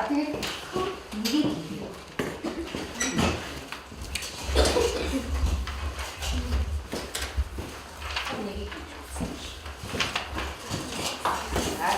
тэгээд нэгийг хийе. Нэгийг хийе. За. За.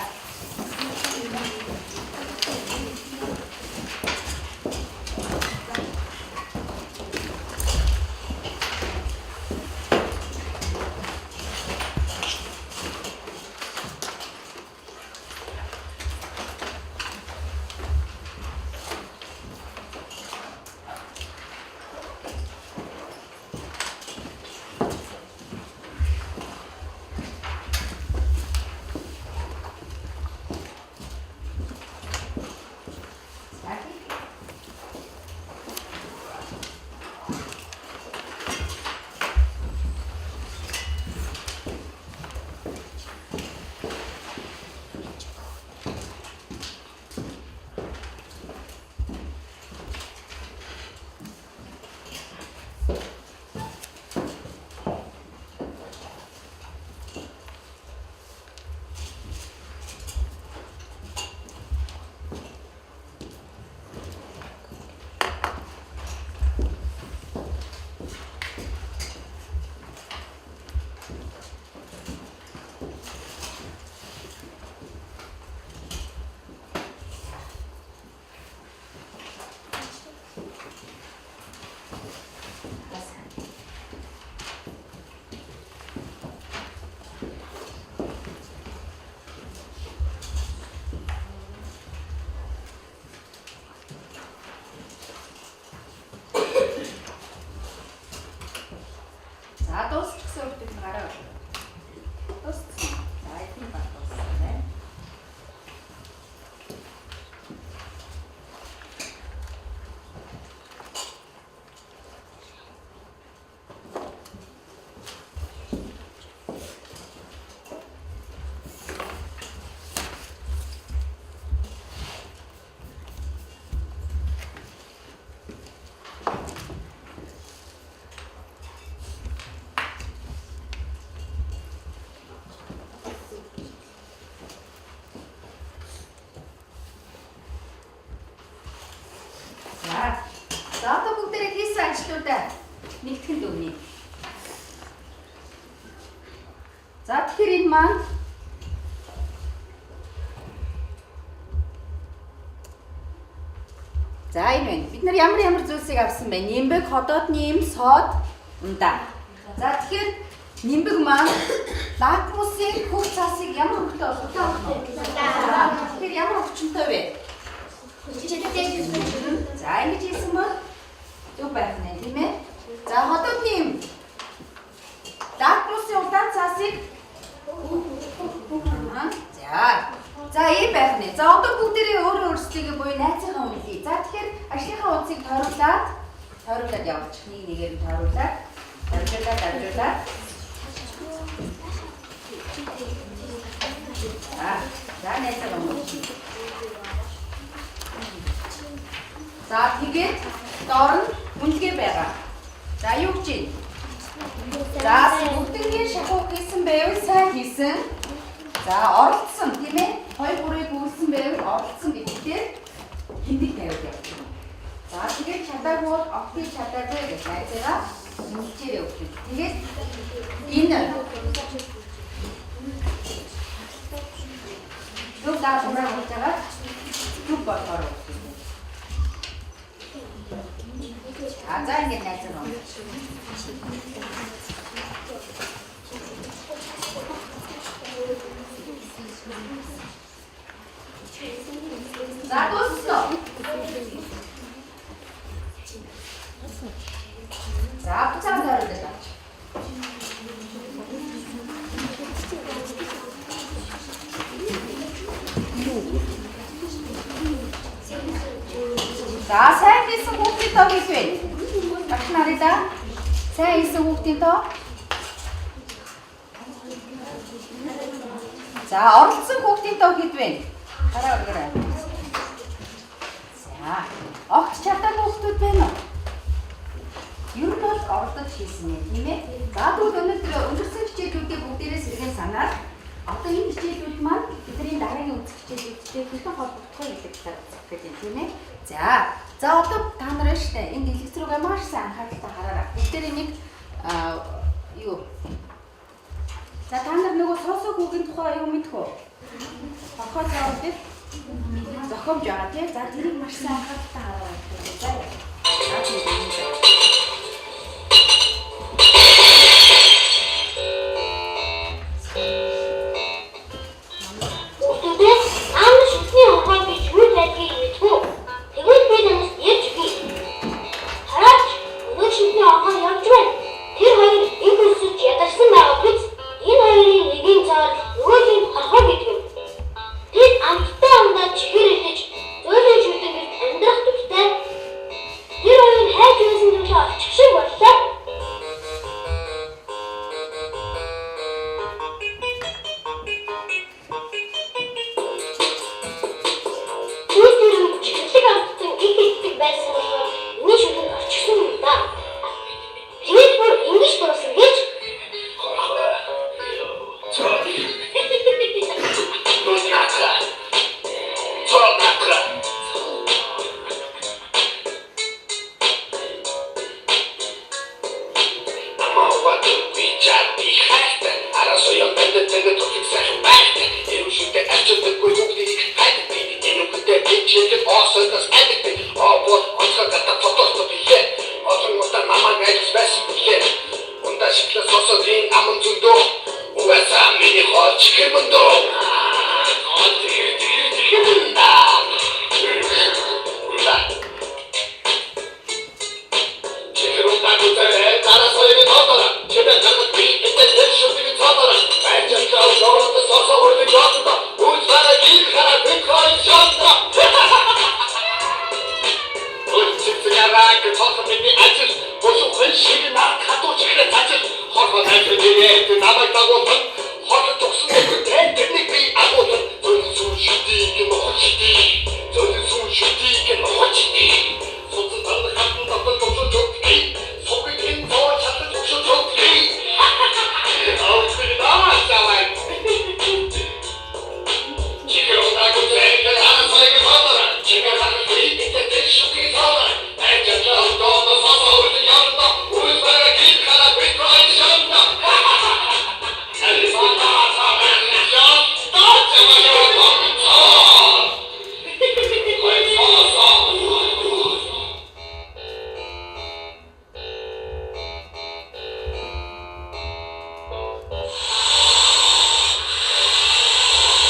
За, дуусчихсан хүмүүс нь гараа өгөө. Дууссан. За, эдний баг дууссан байна. За. За, одоо бүгдээрээ хийсэн ажлуудаа нэгтгэн дүгнэе. За, тэгэхээр энэ маань За, энэ байна. Бид нар ямар ямар зүйлсийг авсан бэ? Нимбэг, ходоод ним, сод, ундаа. За, тэгэхээр нимбэг маань лакмусын хөх цаасыг ямар хөхтэй болгох вэ? Тэгэхээр ямар өвчнөй вэ? За, ингэж хийсэн бол зөв байх нэ, тийм ээ? За, ходоод ним. Лакмусын удаан цаасыг. Аа, за. За, ийм байх нэ. За, одоо бүгдээрээ өөрөө өөрсдийгөө буюу найзынхаа үнэлье. За, тэгэхээр ажлынхаа утсыг тойруулаад тойруулаад явуулчих. Нэг нэгээр нь тойруулаад, дамжуулаад, дамжуулаад. За, за, найзаагаа үнэлье. За, тэгээд доор нь үнэлгээ байгаа. За, юу гэж юм? За, бүгднгийн шахуу хийсэн байвал сайн хийсэн. За, оролцсон, тийм ээ? 2 3-ыг үүссэн байвал оролцсон гэдэгтээ тэмдэг тавиад явчих. За, тэгээд чадаагүй бол огтыг чадаагүй гэж найзаагаа үнэлжээрээ өгч. Тэгээд энэ зөв даалгавраа болж байгаа зөв болохоор өгч. А, за, ингэж найзаагаа үнэлж. За, дууссан уу? За, буцаан тойруулаад авч. За, сайн хийсэн хүүхдийн тоо гэж вэ? Багш нарыг да. Сайн хийсэн хүүхдийн тоо. За, оролцсон хүүхдийн тоо хэд вэ? Гараа өргөрөө. За, огт чадаагүй хүүхдүүд байна уу? Ер нь бол оролдож хийсэн юм, тийм ээ? За, тэгвэл өнөөдөр өнгөрсөн хичээлүүдээ бүгдээрээ сэргээн санаад одоо энэ хичээлүүд маань бид Бидний дараагийн үзэх хичээлүүдтэй хэрхэн холбогдох вэ гэдэг талаар үзэх гэж байна, тийм ээ. За. За одоо та нар штэ энэ дэлгэц рүүгээ маш сайн анхааралтай хараарай. Бүгдээрээ нэг юу. За та нар нөгөө Соосоо хүүгийн тухай юу мэдэх үү? Хорхоо цаавал дээр зохиомж байгаа тийм. За тэрийг маш сайн анхааралтай хараарай. За. За тийм. Хүүхдүүдээ аав нь шүдний хорхоо гэж юу байдгийг мэдвүү. Тэгвэл би танаас ярьж өгье. Хараач өнөө шүдний хорхоо явж байна. Тэр хоёр их өсөж ядарсан байгаа биз? Энэ хоёрын нэгийн цоор нөгөөхийн хорхоо гэдэг юм. Тэд амттай ундаа чихэр идэж зөөлөн шүдэн гэрт амьдрах дуртай. Тэр хоёр нь хайж байсан зүйлээ олчих шиг боллоо. Би тэр үед чихэрлэг амттан их иддэг байсан болохоор миний шүдэнд орчихсон юм да. Тэгээд бүр ингэж дуусна гэж.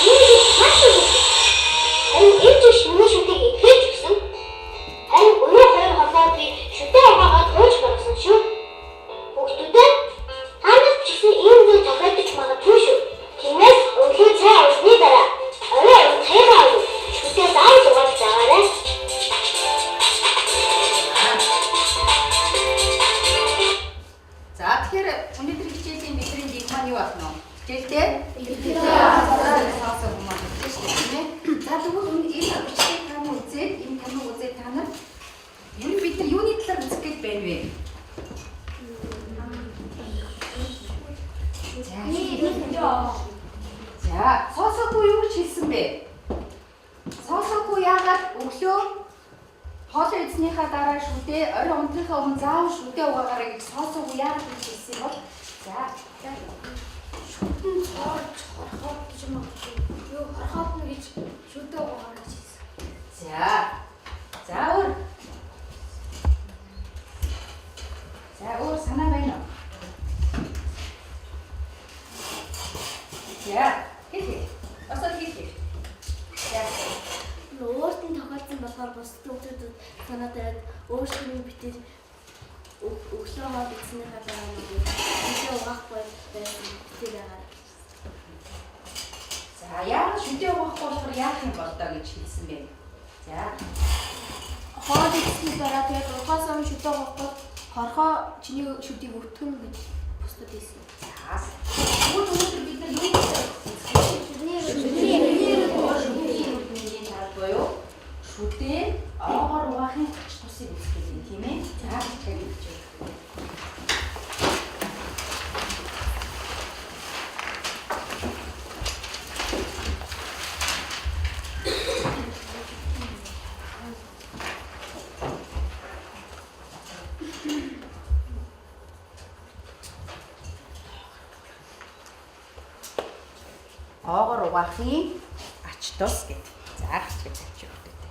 Миний шүд маш их. Харин ээж биш миний шүдийг итгэж өгсөн. Харин өнөө хоёр хорхоо би шүдээ угаагаад хөөж гаргасан шүү. Хүүхдүүдээ та нарт ч гэсэн ийм зүйл тохиолдож магадгүй шүү. Тиймээс өглөө цай уусны дараа орой унтахыгаа өмнө шүдээ заавал угааж байгаарай. За тэгэхээр өнөөдрийн хичээлийн бидний дэг маань юу байх нь вэ? Хичээлдээ Соосоо хүмүүс үзсэн шүү дээ, тийм ээ. За тэгвэл энэ бичлэгийг та нар үзээд, энэ киног үзээд та нар ер нь бид нар юуны талаар үзэх гэж байна вэ? За, Соосоогүй юу гэж хэлсэн бэ? Соосоогүй яагаад өглөө хоолоо идснийхаа дараа шүдээ орой унтахынхаа өмнө заавал шүдээ угаагаарай гэж Соосоогүй яагаад гэж хэлсэн юм бол? За, Шүдэн цоорж хорхоод гэж магадгүй. Юу хорхоодно гэж шүдээ угаагаар гэж хэлсэн. За. За өөр. За өөр санаа байна уу? За, хэлхээ. Бас л хэлхээ. За. Өөрт нь тохиолдсон болохоор бусад хүмүүсүүд санаа тавиад өөрсдөө нь битэр өглөө хоол идснийхаа дараа нөгөө шүдээ угаахгүй байсан битэр байгаарай гэж хэлсэн. За, яагаад шүдээ угаахгүй болохоор яах юм бол доо гэж хэлсэн бэ? За. Хоол идсний дараа тэгээд ургаас өмнө шүдээ угаахгүй хорхоо чиний шүдийг өвтгөн гэж бусдад хэлсэн. За. Тэгвэл өнөөдөр бид нар юу гэж үзэх вэ? Шүдний Шүдний үр дүнгийн тал буюу шүдээ оогоор угаахын ач тусыг үзэх гэж байна, тийм ээ? За, тэгэхээр гэж байна. Оогоор угаахын ач тус гэдэг. За гарч тавьчих хэрэгтэй.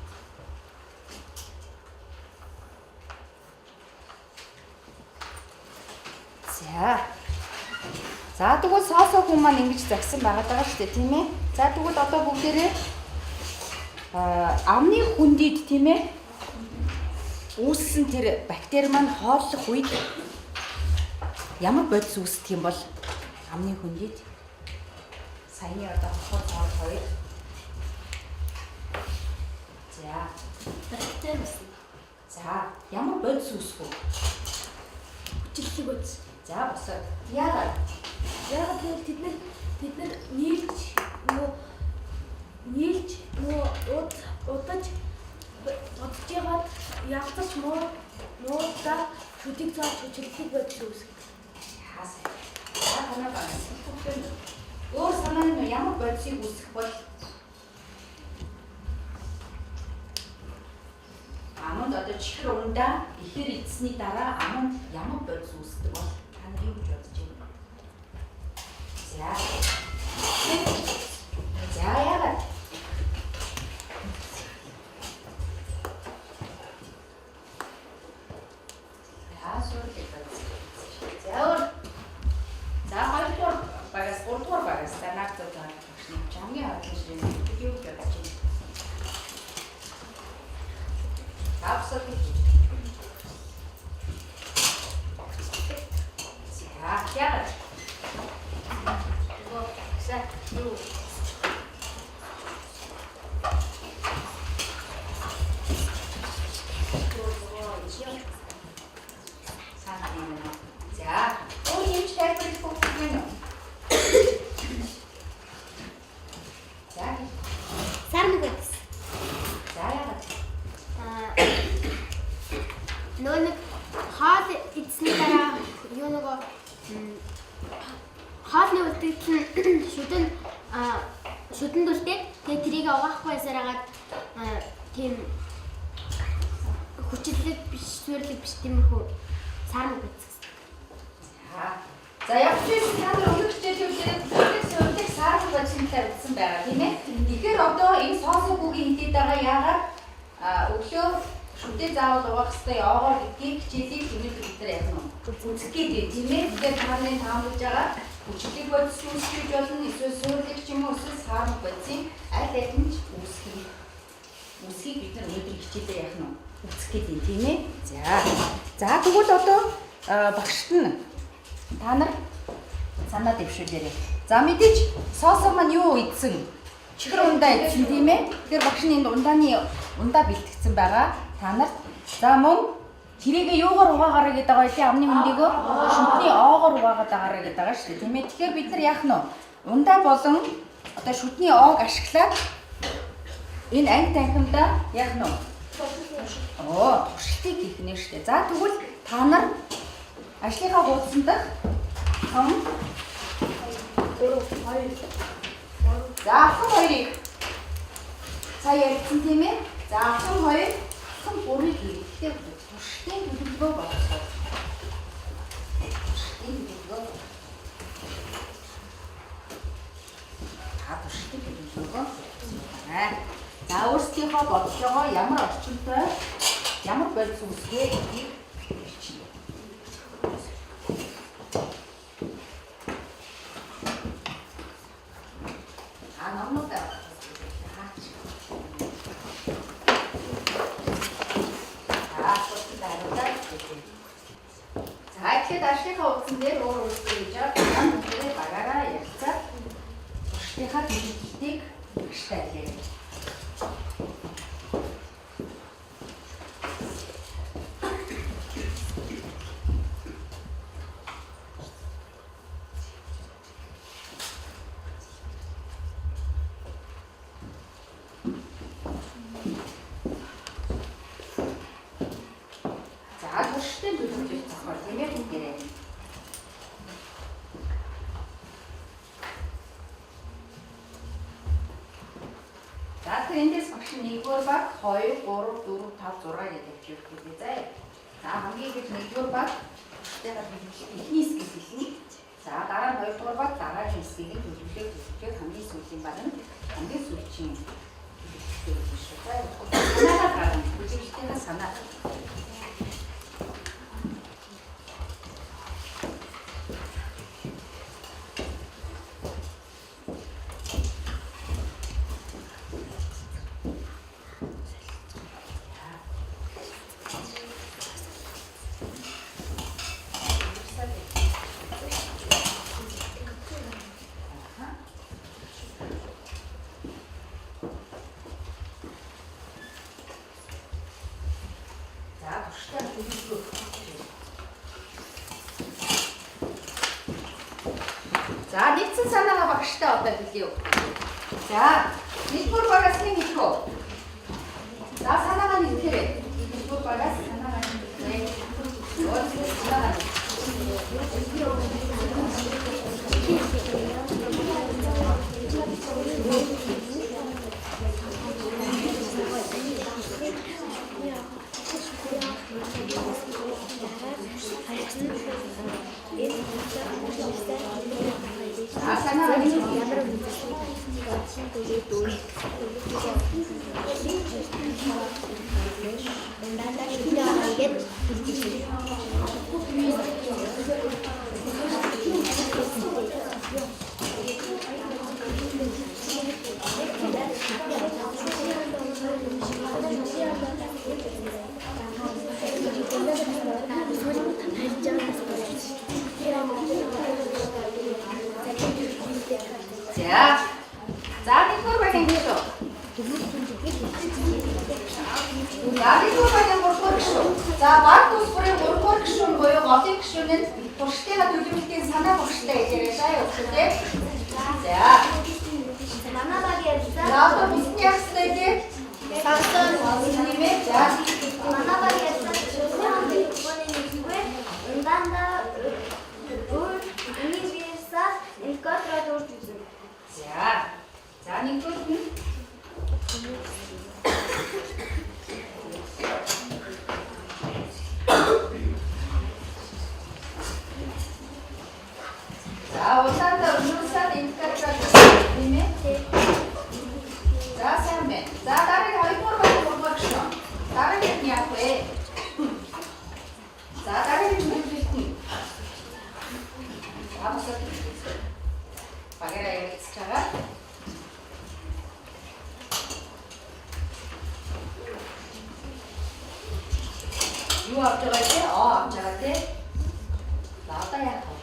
За. За тэгвэл соосоо хүн маань ингэж загсан байгаа даа шүү дээ, тийм ээ. За тэгвэл одоо бүгдээрээ амны хүндийд, тийм ээ, үүссэн тэр бактери маань хооллох үед ямар бодис үүсдэг юм бол амны хүндийд саяны одоо хохор хоол хоёр. За, Бактери байсан. За, ямар бодис үүсэх вэ? Хүчлэлэг бодис. За, босоод. Яагаад? Яагаад гэвэл тэд нар нийлж нөгөө удаж бодож ягаад ялцаж муудаа шүдийг зааж хүчлэлэг бодис үүсгэх. За, сайн. За, танаа багс. Өөр санаа нь ямар бодисыг үүсгэх бол аманд одоо чихэр ундаа ихээр идсэний дараа аманд ямар бодис үүсдэг бол та нар юу гэж бодож байна? За. За, яагаад? За, суурлыг бодис. За, өөр. За, хоёрдугаар багаас гуравдугаар багаас за наад зүү багш нь хамгийн хотлон ширээ юу гэж бодож байна? За, босоод гэж. За, яагаад? Нөгөө за юу Санаа юм уу? За, өөр хэмж тайлбарлах бүх юм уу? За, Сармаг бодис. за, яагаад? Нөгөө нэг хоол идсэний дараа юу нөгөө хоолны үлдэгдэл нь шүдэн шүдэнд үлдээд тэгээ тэрийг угаахгүй байсараагаад тийм хүчлэг биш, суурлаг биш тиймэрхүү сармаг бодис. За. За, яг ч та нар өмнөх хичээлүүдээр хүчлэг, суурлаг, саармаг бодисын талаар үзсэн байгаа, тийм ээ? Тэгэхээр одоо энэ соосоо хүүгийн хэдэд байгаа яагаад өглөө шүдээ заавал угаах ёстой оогоор гэдгийг хичээлийг өнөөдөр бид нар яах нь үзэх гээд, тийм ээ? Тэгэхээр та нарын таамаглаж байгаа хүчлэг бодис үүсгэж болно, эсвэл суурлаг ч юм уу, эсвэл саармаг бодисын аль аль нь ч үүсхийг бид нар өнөөдөр хичээлээ яах нь үзэх гээд юм, тийм ээ? За. За, тэгвэл одоо багшд нь та нар санаа дэвшүүлээрэй. За, мэдээж соосоо маань юу идсэн? Чихэр ундаа идсэн, тийм ээ? Тэгэхээр багш нь энд ундааны ундаа бэлтгэсэн байгаа. Та нарт за мөн тэрийг юугаар угаагаарай гэдэг байгаа вэ? Амны хүндийгөө шүдний оогоор угаагаад байгаарай гэдэг байгаа шүү дээ, тийм ээ? Тэгэхээр бид нар яах нь вэ? Ундаа болон одоо шүдний оог ашиглаад энэ анги танхимдаа яах нь вэ? Оо, туршилтыг хийх нэ шүү дээ. За, тэгвэл та нар ажлынхаа хуудсан дахь том 3 2 За, алхам хоёрыг сая ярьсан, тийм ээ? За, алхам хоёр, алхам гурвыг хийхдээ туршилтын төлөвлөгөө боловсруул. Туршилтын төлөвлөгөө. За, туршилтын төлөвлөгөөгөө байна. За, өөрсдийнхөө бодлогоо ямар орчинтой ямар бодис үүсгэ гэдгийг бичнэ. А номнуудаа хаач. За, асуултанд хариулаад үзье. За, тэгэхээр ажлынхаа утсан дээр өөр өөрсдөө хийж байгаа янз бүрээр багаараа ярилцаад туршилтынхаа төлөвлөлтийг багштай хэлье. За, туршилтын төлөвлөлт зохиол, тийм ээ, бүгдээрээ. За, тэгэхээр эндээс багш 1-р баг 2 3 4 5 6 гэж тавьж өгөх гэдэг заа. За, хамгийн ихэд 1-р баг туршилтынхаа төлөвлөлт эхний хэсгийг хэлнэ. За, дараа нь 2-р баг дараагийн хэсгийг нь төлөвлөлөө төлөвлөлөө хамгийн сүүлд бичгийн төлөвлөлттэй өгнө шүү. За санаагаа гаргана. Бүжиглэлтийнхаа санаа. За турштай төлөвлөгөө. За нэгдсэн санаагаа багштай одоо хэлье. За нэгдүгээр багаас нэг хэлэх үү? За санаагаа нэгтгэрэй. Нэгдүгээр багаас санаагаа нэгтгэрэй. Өөрсдөө санаагаа За санаагаа нэгтгэрэй. За. За нэгдүгээр багийн хэлээ. За нэгдүгээр багийн гуравдугаар гишүүн. За баг тус бүрийн гуравдугаар гишүүн буюу голын гишүүн нь туршдынхаа төлөвлөлтийн санаа багштай хэлээрэй. За явуулчих үү? За. Манай баг ярьсан. За одоо бусд нь яах ёстой вэ? Сонсон нэмээ. За. Манай баг ярьсан. Шүдний хоног өгөөний нэгдүгээр ундаанда өөр универсал индикатороор дүүрч үзнэ. За. За нэгдүгээр нь За улаанда универсал индикатор тийм ээ? За сайн байна. За дараагийн хоёрдугаар багийн гуравдугаар гишүүн. Дараагийн нь яах вэ? За дараагийн төлөвлөлт нь. За босоод багаараа ярилцж байгаа. Юу авч байгаа те? Оо авч байгаа те. За одоо яах вэ?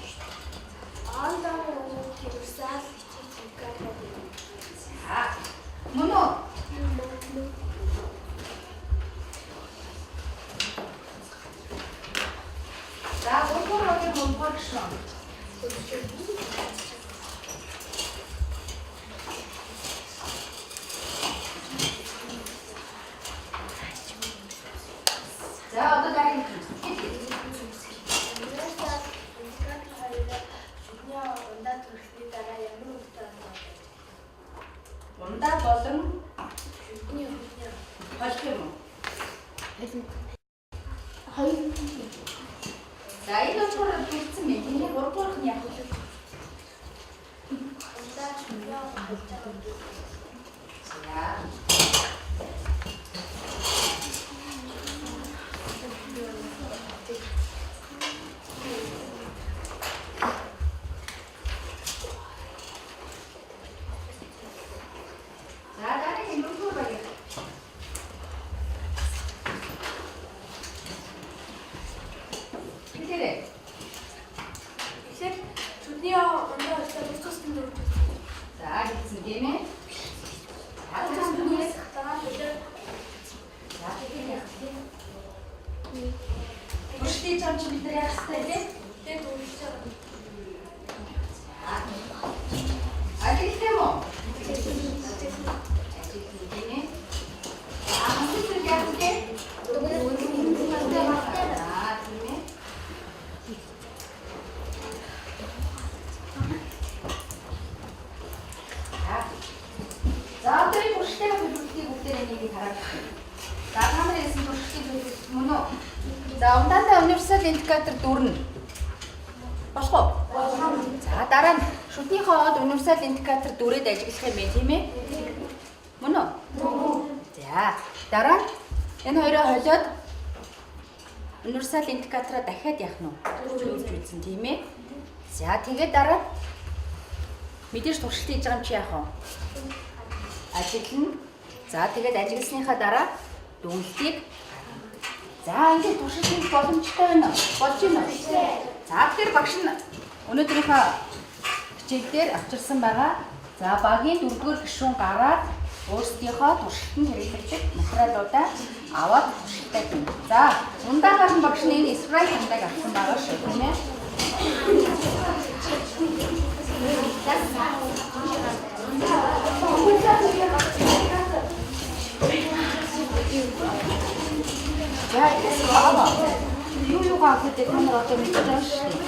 Ондоо универсал хичээж индикатор. За. Мөн үү? За гуравдугаар багийн гуравдугаар гишүүн. За одоо дараагийн хэлье. Универсал индикатор хоёроо шүдний ундаа төрхний дараа ямар үнэтэй ондоо байж. Ундаа болон Шүдний хөлний холих юм уу? хоёр За энэ болохоор бэлдсэн мэн. Тэний гуравдугаарх нь яах вэ? ундаа шүдний холж байгаа юм. За. За дараагийн дөрөвдүгээр багийн. Хэлээрэй. Тэгэхээр шүдний ундаа холтой бус тусдан дүүрч үзнэ. За хэлсэн тийм ээ. За түүнээс Дараа нь бид за тэгэхээр яах вэ? Туршдын чам чи бид нар яах ёстой вэ? тэр дүүрч байгаа. Ажиглах юм уу? Ажиглах тийм ээ. За хамгийн зүйл яах вэ? За тийм ээ. За. За одоо энэ туршлагын төлөвлөлтийг бүгдээрээ нэг хараад байна. За та нарын хэлсэн туршлагын төлөвлөлт мөн үү? За ундаантай универсал индикатор дүүрнэ. Болох уу? За дараа нь шүднийхээ од универсал индикатор дүүрээд ажиглах юм байна тийм ээ? Мөн үү? За, дараа нь энэ хоёроо холиод универсал индикатороо дахиад яах нь вэ? Дүүрж үзсэн, тийм ээ? За, тэгээд дараа мэдээж туршилт хийж байгаа юм чи яах вэ? Ажиглана. За, тэгээд ажигласныхаа дараа дүгнэлтийг. За, ингээд туршилт хийх боломжтой байна уу? Болж байна уу? За, тэгэхээр багш нь өнөөдрийнхөө хичээл дээр авчирсан байгаа. За, багийн дөрөвдүгээр гишүүн гараад өөрсдийнхөө туршилтанд хэрэглэгдэх материалуудаа аваад туршилтаа хийнэ. За, ундаагаар нь багш нь энэ спрайт ундааг авсан байгаа шүү, тийм ээ? За, энэ аваа. Юу юугаа авах гэдэг та нар одоо мэдэж байгаа шүү дээ.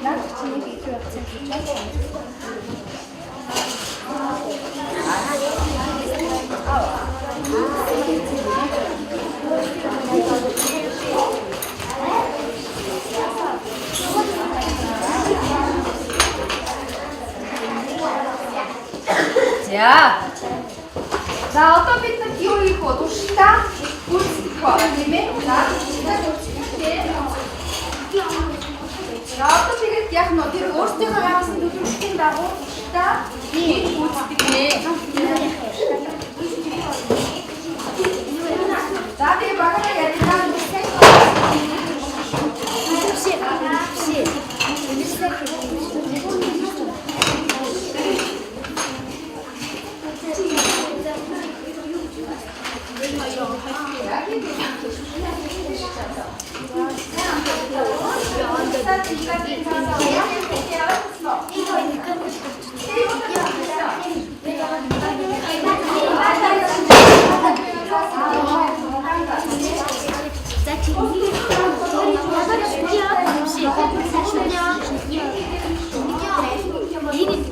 Наад чи нэг илүү явцсан гэж байна. За. За, одоо бид нар юу хийх вэ? Туршилтаа гүйцэтгэх ба, тийм ээ? За, туршилтаа гүйцэтгэх. За, одоо тэгээд яг нь тэр өөрсдийнхөө гаргасан төлөвлөлтийн дагуу туршилтаа хийж гүйцэтгэх нэ. За, тэгээ багаараа яриа.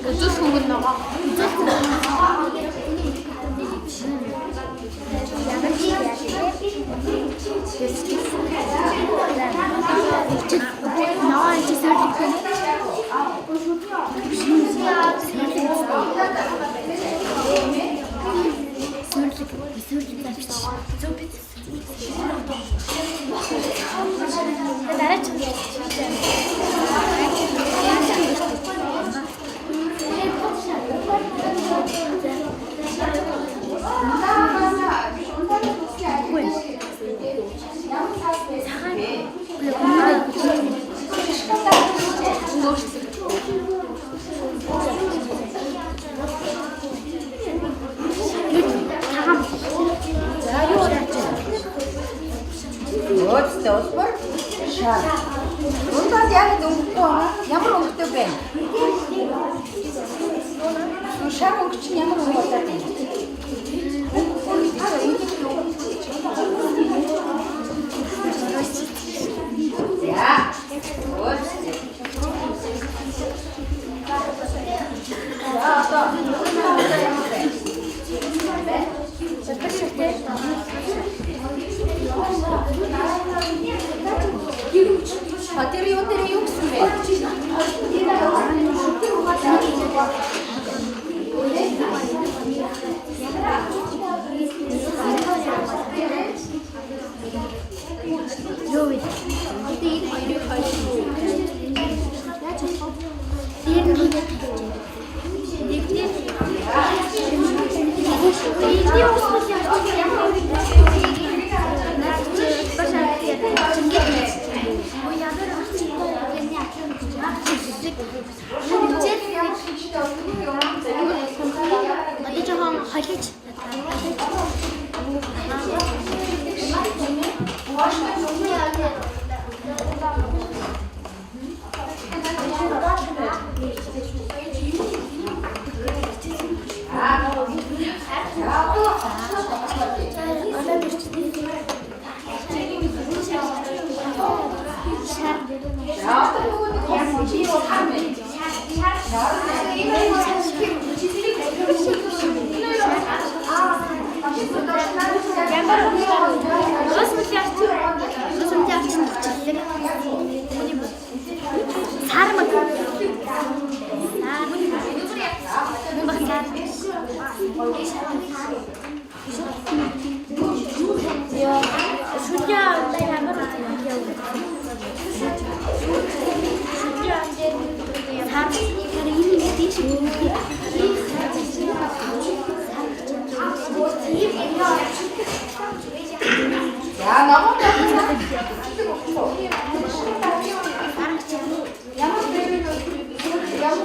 Үзүүлэх хөнгөн ногоо. Ногоо чи суурлах. Суурлах, суурлах авч. Зөв биз. Дараа ч За, юу болж байна? Өөдтэй улбар шар. Ундаа яг өнгөтэй байгаа. Ямар өнгөтэй бэ? Шар өнгө чинь ямар өнгө болоод байна? Өнгөгүй гэдэг чинь За. Өөдтэй. За, одоо ямар бэ? А тэр юу тэр юу гэсэн бэ? Юу вэ? Одоо энэ хоёрыг хоёр. Яаж болох вэ? Дээр нь хийгээд тавьчих. Тэгтээ энэ усмал ямар Одоо жоохон холиж. Ямар улс мөлийн орчин улс мөлийн орчин төвчлэг. Үүний бус. Сармаг. Сармаг. Мөн баг сар. Яа, шүлгээ одоо ямар үйл явуу. Шүлгээ дээр сар энэ ингэ тийш За, номон ямар бэбэн ямар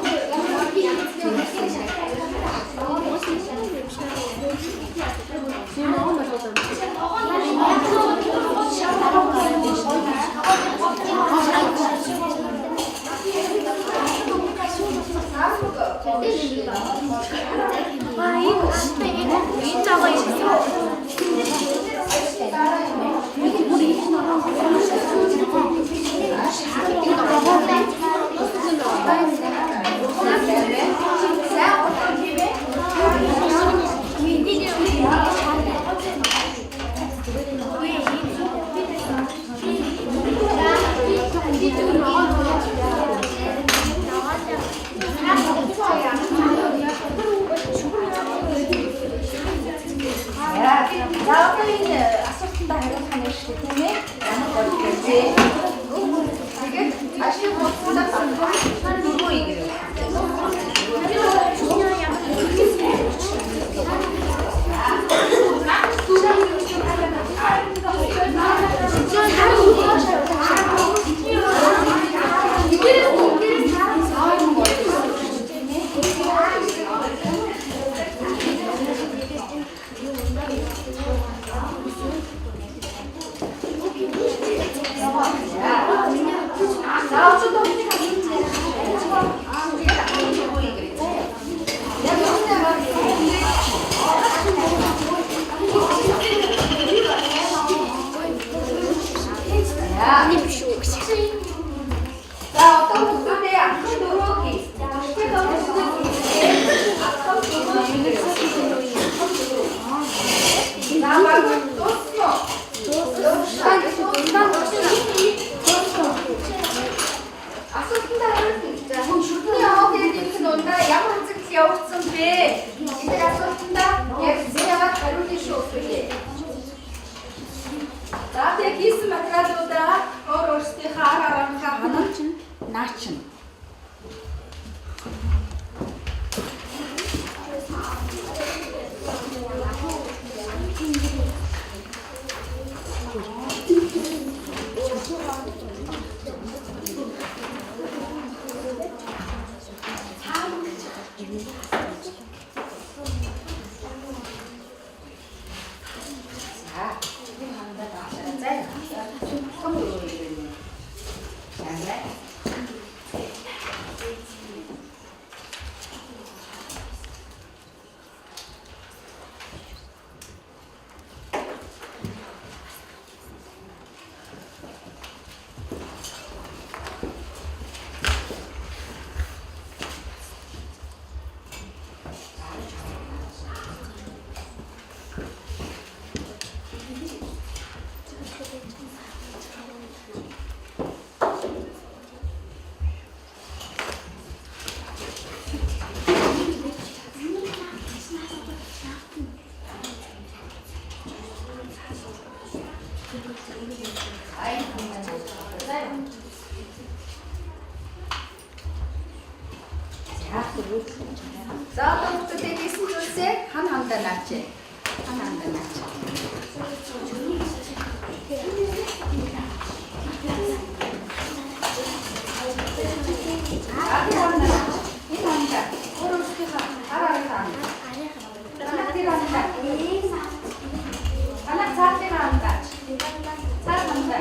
Аа, энэ энэ жаа юм. Сайн гутал хийвэ. За, за, одоо энэ асуултанд хариулах нь шүү дээ, тийм ээ? Ямар гол гэлээ? Тэгээд ашиг хурцлаас дөрвөн игэр. За, одоо дөрвөн игэр. Яг үүнээ За, одоо хүмүүсээ алхам дөрөв хий. Түштэй хүмүүсээ алхам дөрөв игэр. За, баг дуусна уу? Дуусна. Асуултанд хариулна. За, шүдний овоо гэдэг нь ундаа ямар үзэгдэл явагдсан бэ? Гэдэг асуултанд яг зэ яваад хариулна шүү үгүй. За, тэгээ хийсэн материалуудаа өөр өөрсдийнхээ ар араанхаа ханамж наачин. За, энэ хандаа даашаа. За, том дөрөв юм. За. За, одоо хүмүүсээ хийсэн зүйлсээ хан хандаа наач. Хан хандаа наач. За, тэр хандаа наач. Энэ хандаа. Өөр өөрсдийнхээ хар арийнхаа хандаа. Танах тэр хандаа. Танах цаалын хандаа. Цаар хандаа.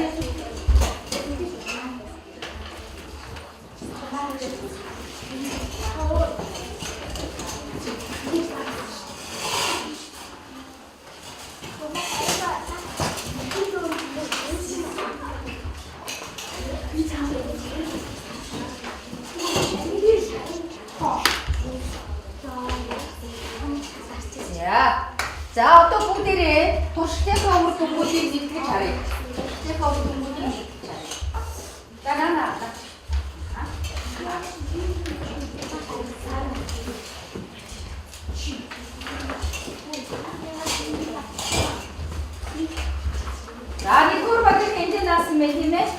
За. За одоо бүгдээрээ туршлагынхаа үр дүнгуудыг нэгтгэж харъя. Туршлагынхаа үр дүнгуудыг нэгтгэж харъя. За наа наа. За нэгдүгээр багийн энд наасан байх тийм ээ.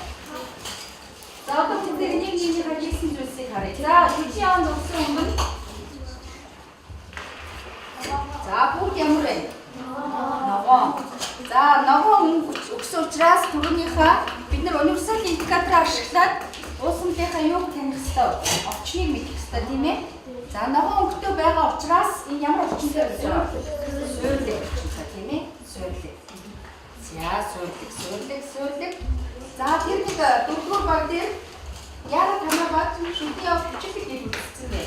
За одоо бүгдээр нэг нэгнийхээ хийсэн зүйлсийг харъя. За шүжин яванд өгсөн өмнө за бүгд ямар вэ? Ногоон. За ногоон өнгө өгсөн учраас түрүүнийхээ бид нар универсал индикатор ашиглаад уусамлынхаа юуг таних ёстой? Орчныг мэдэх ёстой тийм ээ. За ногоон өнгөтэй байгаа учраас энэ ямар орчинтой вэ? Суурлаг орчинтой тийм ээ. Суурлаг. За суурлаг, суурлаг, суурлаг. За тэр нэг дөрөвдүгээр баг дээр яагаад танай баг шүдний яв хүчлэг гэж үзсэн бэ?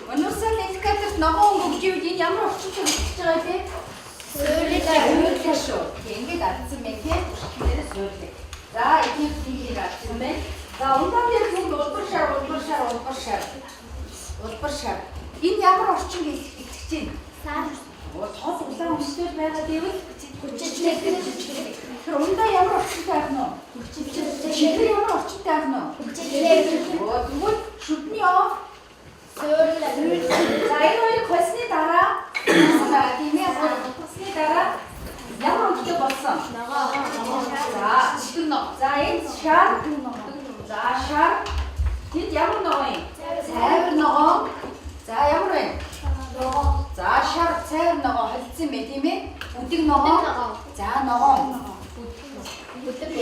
Универсал индикаторт ногоон өнгө өгч ивэл энэ ямар орчинтой үзэж байгаа вэ? Суурлаг, суурлаг шүү. Тэг ингээд алдсан байна тийм. Хүчлэгээрээ суурлаг. За эдгээр тийхийг алдсан байна. За ундаан дээр бүгд улбар шар, улбар шар, улбар шар. Улбар шар. Энэ ямар орчин гэж итгэж байна? Сар. Оо тод улаан өмсөл байгаа гэвэл хүчтэй. Тэр ундаа ямар орчинтай байх нь вэ? Хүчтэй. Чихэр ямар орчинтай байх нь вэ? Хүчтэй. Оо тэгвэл шүдний ов Суурлаг. За энэ хоёрыг хольсны дараа байгаа тийм ээ. Хольсны дараа ямар өнгөтэй болсон? Ногоон. За шүдэн ногоо. За энэ шар. За шар. Тэнд ямар ногоо юм? Цайвар ногоо. За ямар вэ? Ногоон. За шар цайвар ногоо холилдсон байх тийм ээ. Үдэг ногоо. За ногоон.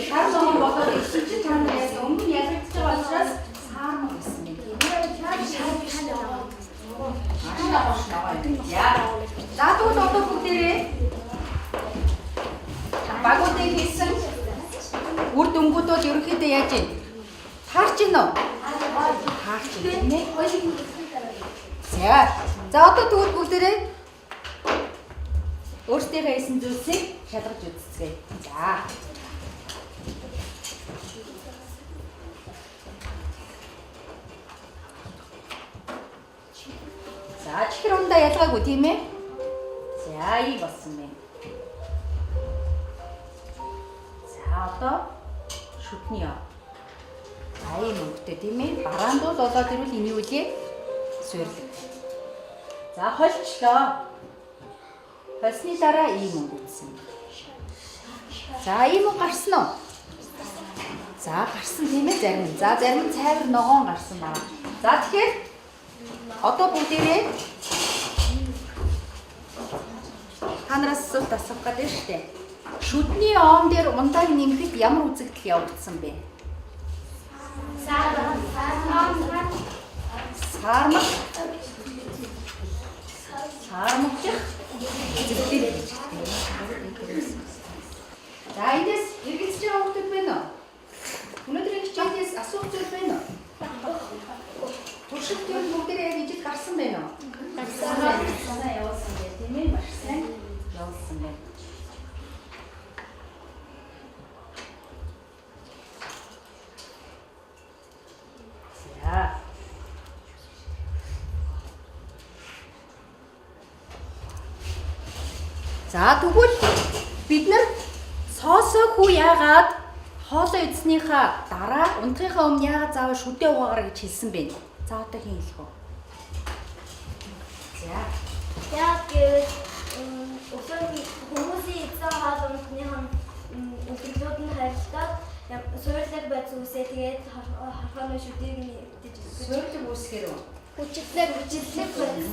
Шар ногоон болоод ирсэн чинь та нар яг өмнө нь ялагдж байгаа учраас саармаг гэсэн юм тийм ээ. Шар биш ногоон. Маш ногоон ш ногоон юм. За. За тэгвэл одоо бүгдээрээ багуудыг хийсэн үр дүнгууд бол ерөнхийдөө яаж юм? Таарч гин үү? Таарч гин тийм ээ. За. За одоо тэгвэл бүгдээрээ өөрсдийнхээ хийсэн зүйлсийг шалгаж үзцгээе. За. За чихэр ундаа ялгаагүй тийм ээ? За ийм болсон байна. За одоо шүдний яа. За ийм өнгөтэй тийм ээ? Бараандуул болоод ирвэл энэ юу лээ? Суурлаг. За хольчлоо. Хольсны дараа ийм өнгө үтсэн. За ийм өнгө гарсан уу? За гарсан тийм ээ зарим нь. За зарим нь цайвар ногоон гарсан байна. За тэгэхээр одоо бүгдээрээ та нараас асуулт асуух гэдэг шүү дээ. Шүдний оон дээр ундааг нэмэхэд ямар үзэгдэл явагдсан бэ? Сар. Саармаг. Саармагчих үзэгдэл гэж хэлдэг. За эндээс эргэлзэж байгаа хүмүүс байна уу? Өнөөдрийн хичээлээс асуух зүйл байна уу? Туршилт юу бүгдээрээ яг ижил гарсан байна уу? Гарсан. Санаа явуулсан байх тийм ээ? Маш сайн явуулсан байна. За. За тэгвэл бид нар соосоо хүү яагаад хоолоо идснийхаа дараа унтахынхаа өмнө яагаад заавал шүдээ угаагаарай гэж хэлсэн бэ? За одоо хэн хэлэх вэ? За. Яг гэвэл өглөө хүмүүсийн идсэн хоол ундныхан өдөрлүүд нь харилцаад суурлаг бодис үүсээ тэгээд хорхооны шүдийг нь идэж өгдөг. Суурлаг үүсгэр үү? Хүчлэг хүчлэг бодис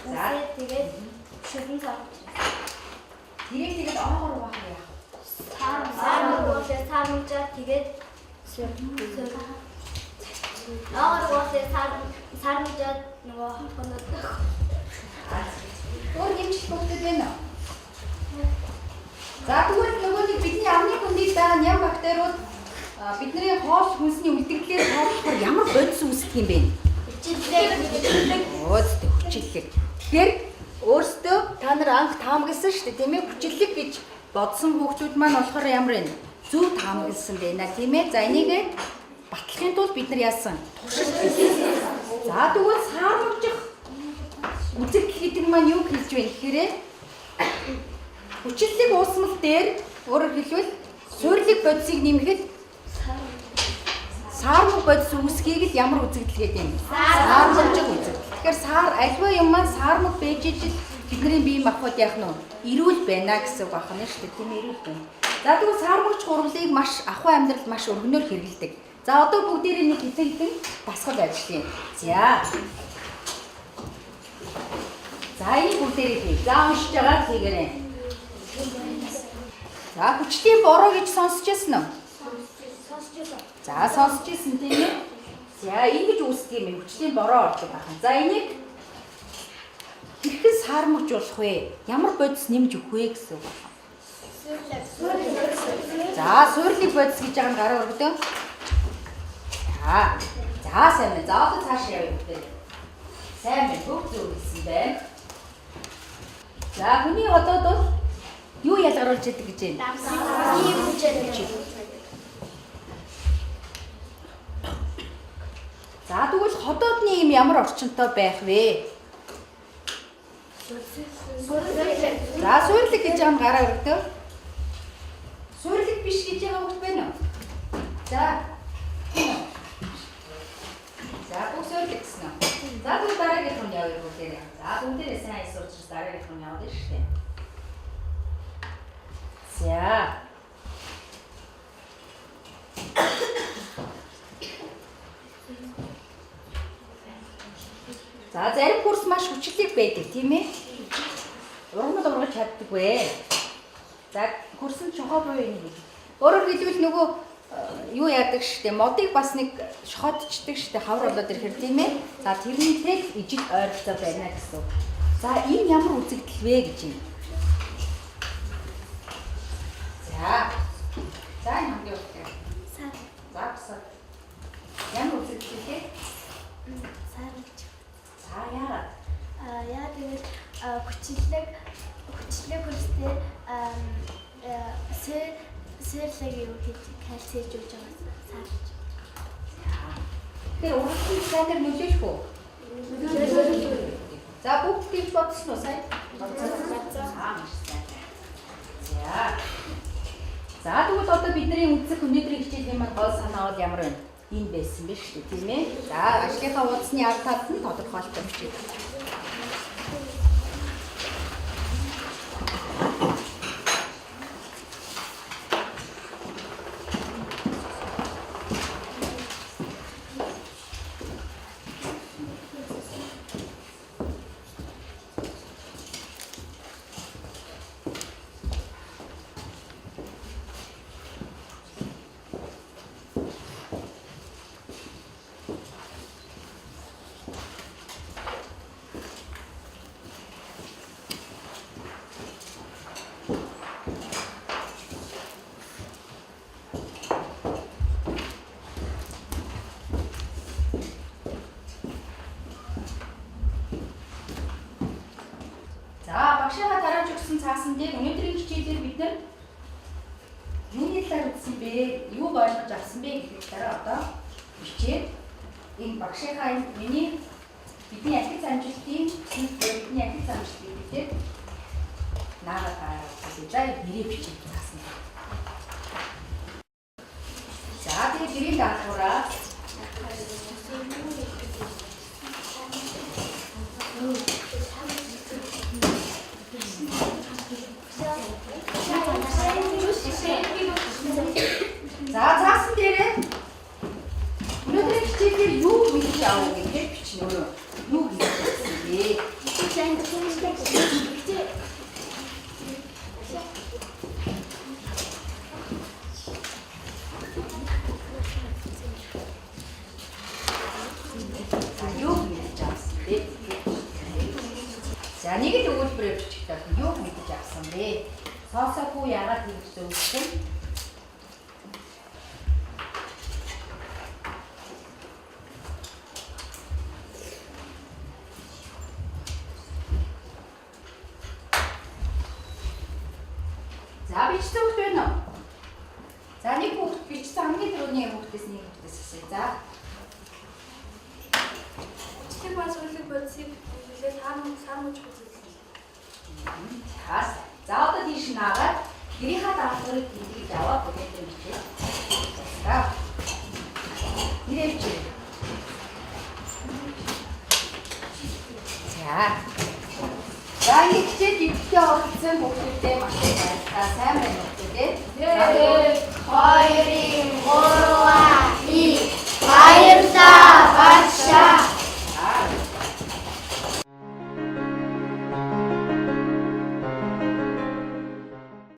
үүсээ тэгээд шүдэн царч. Тэрийг тэгээд оогоор угаах яах вэ? Сар сармжаа тэгээд Аагаар угаалаа сар сармжаа нөгөө хорхоонод Өөр нэмжлэх бүгдэд байна уу? За тэгвэл нөгөө нэг бидний амны хүндийг байгаа ням бактериуд бидний хоол хүнсний үлдэгдлээр хооллохоор ямар бодис үүсдэг юм бэ? хүчлэг хүчлэг Өөдөө хүчиллэг. Тэгэхээр өөрсдөө та нар анх таамагласан шүү дээ тийм ээ хүчиллэг гэж бодсон хүүхдүүд маань болохоор ямар юм? Зөв таамагласан байна тийм ээ. За энийг Батлахын тулд бид нар яасан? Туршилт хийсэн. За тэгвэл саармагжих үзэгдэл гэдэг маань юу хэлж вэ гэхээр хүчлэг уусмал дээр өөрөөр хэлбэл суйрлаг бодисыг нэмэхэд саармаг бодис үүсгэхийг л ямар үзэгдэл гэдэг юм? Саармагжих үзэгдэл. Тэгэхээр саар альва юм маань саармаг байж ижил бидний бие махбод яах нь вэ? Эрүүл байна гэсэн үг байна шүү дээ. Тийм эрүүл байна. За тэгвэл саармагч гурвлыг маш ахуй амьдралд маш өргөнөөр хэрэглэдэг. За одоо бүгдээрээ нэг хэдэн хэдэн дасгал ажиллая. За. За энэ бүгдээрээ хий. За уншиж байгаа хийгээрэй. За хүчлийн бороо гэж сонсч байсан уу? За сонсч ирсэн тийм ээ. За ингэж үүсдэг юм хүчлийн бороо ордог байна. За энийг хэрхэн саармагжуулах вэ? Ямар бодис нэмж өгөх вэ гэсэн үг байна. За суурлыг бодис гэж байгаа нь гараа өргөдөө. За. За сайн байна. За одоо цааш явъя бүгдээ. Сайн байна. Бүх зөв хэлсэн байна. За хүний одоод бол юу ялгаруулж яадаг гэж байна? За тэгвэл ходоодны юм ямар орчинтой байх вэ? За суурлаг гэж байгаа нь гараа өргөдөө. Суурлаг биш гэж байгаа хүүхд байна уу? За. За бүх суурлаг гэсэн үү? За тэгвэл дараагийнх нь явъя бүгдээрээ. За бүгдээрээ сайн асууж дараагийнх нь явна шүү дээ. За. За зарим курс маш хүчлэг байдаг тийм ээ. Ургамал ургаж чаддаггүй. За курс нь шохоо буюу энийг. Өөрөөр хэлбэл нөгөө юу яадаг штэ модыг бас нэг шохоодчдаг штэ хавар болоод ирэхэр тийм ээ. За тэрнтэй л ижил ойролцоо байна гэсэн. За энэ ямар үзэгдэл вэ гэж юм. За. За энэ хамгийн үгүй. Сар. За босоо. Ямар үзэгдэл вэ? Сар гэж. За яагаад? Яа гэвэл хүчлэг хүчтэй сэрлэг юу хийж кальциж өгч байгаа сар гэж. Тэгэхээр урагшин сайнаар нөлөөлөх үү? За бүгд тэгж бодсон уу сайн? Бодсон. За маш сайн. За. За тэгвэл одоо бидний үзэх өнөөдрийн хичээлийн маань гол санаа бол ямар вэ? Энэ байсан биш үү, тийм ээ? За ажлынхаа хуудасны ард талд нь тодорхойлолтой бичиж. За багшийнхаа тарааж өгсөн цаасан дээр өнөөдрийн хичээлээр бид нар юуны талаар үзсэн бэ? Юуг ойлгож авсан бэ гэдэг талаараа одоо бичээд энэ багшийнхаа энэ миний бидний ахиц амжилтын бидний ахиц амжилтыг бид наагаад гараад үзье. За нэрээ бичээд цаасан. За тэгээд гэрийн даалгавраа За цаасан дээрээ өнөөдрийн хичээлээр юу мэдэж авав гэдгийг бичнэ өөрөө. Юу гэж авсан бэ? За юу мэдэж авсан бэ? За нэг л өгүүлбэрээр бичих тал юу мэдэж авсан бэ? Соосоогүй яагаад ингэж зөвлөсөн? За бичсэн үг байна уу? За, нэг хүүхэд бичсэн, хамгийн түрүүний хүүхдээс, нэг хүүхдээс асууя. За. Хүчлэг ба сүйрлэг бодисыг тэмдэглээд сар мөч үзүүлсэн. За. За, одоо тийш наагаад гэрийнхаа даалгаврыг тэмдэглэж аваад бүтээн бичээ. За. Нэрээ бичээ. За. За, ингэ хичээл идэвхтэй оролцсон хүүхдүүдээ маш их баярлалаа. Сайн байна уу, те? Хоёрын